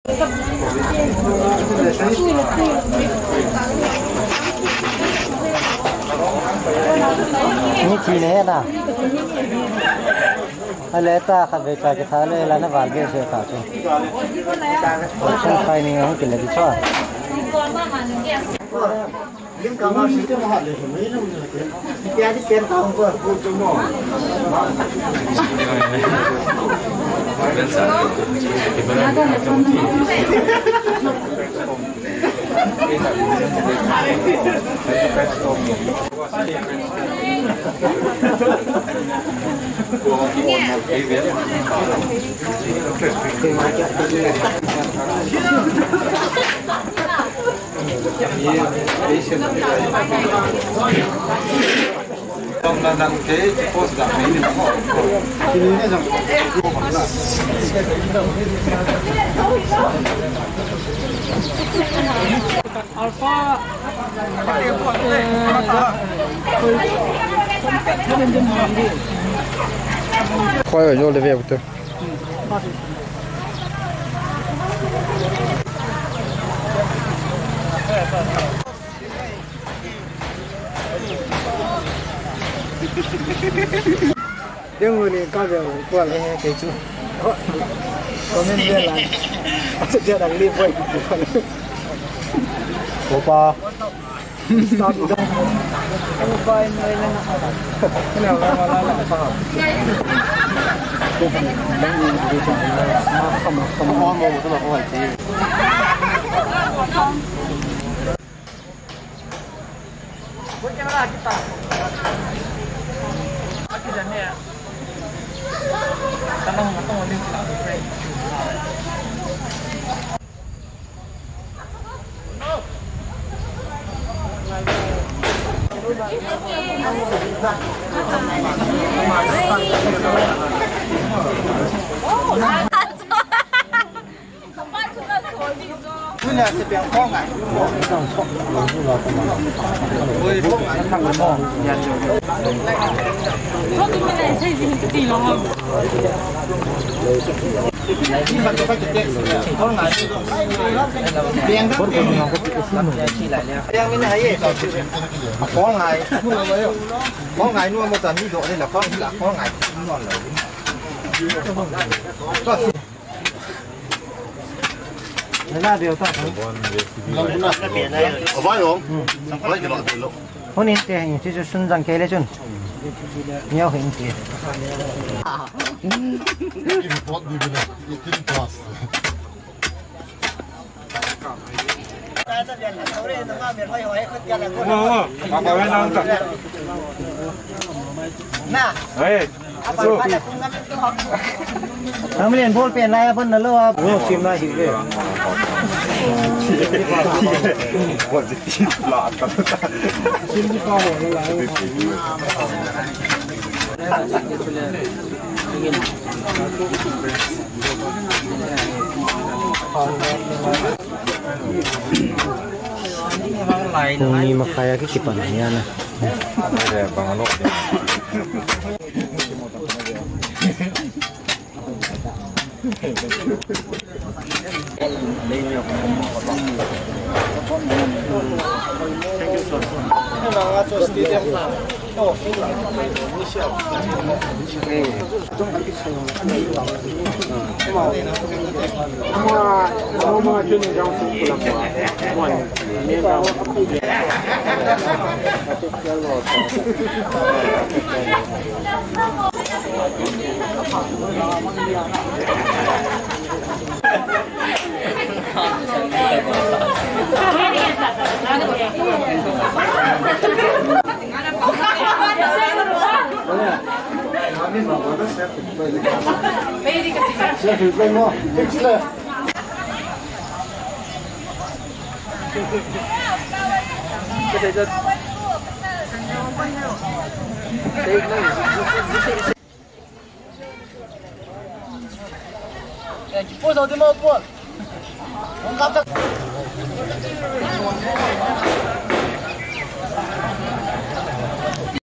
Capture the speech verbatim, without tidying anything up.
Ni thi ne na. Ale ta kha ve ta ke tha le la na val ve se ta chu. Option five ni hung kile di chu. Alpha. Khoi oi, jo le ve u te. Deng ni ka ve u ko le ke chu. Comment ve la. Acha dia dang li boy. Opa. Nana deu ta. Avai om. Avai kilo kilo. Hon in te hin, chu chu sun jang kei le chun. Neo hin te. Import di bila. Itin pass. Na. Hey. Ang malen ball pen lai apan na lo a. Ball sim na hi ve. Positive la ta. Sim di pa ho la. Pung ni makhai a kikipan hi ana.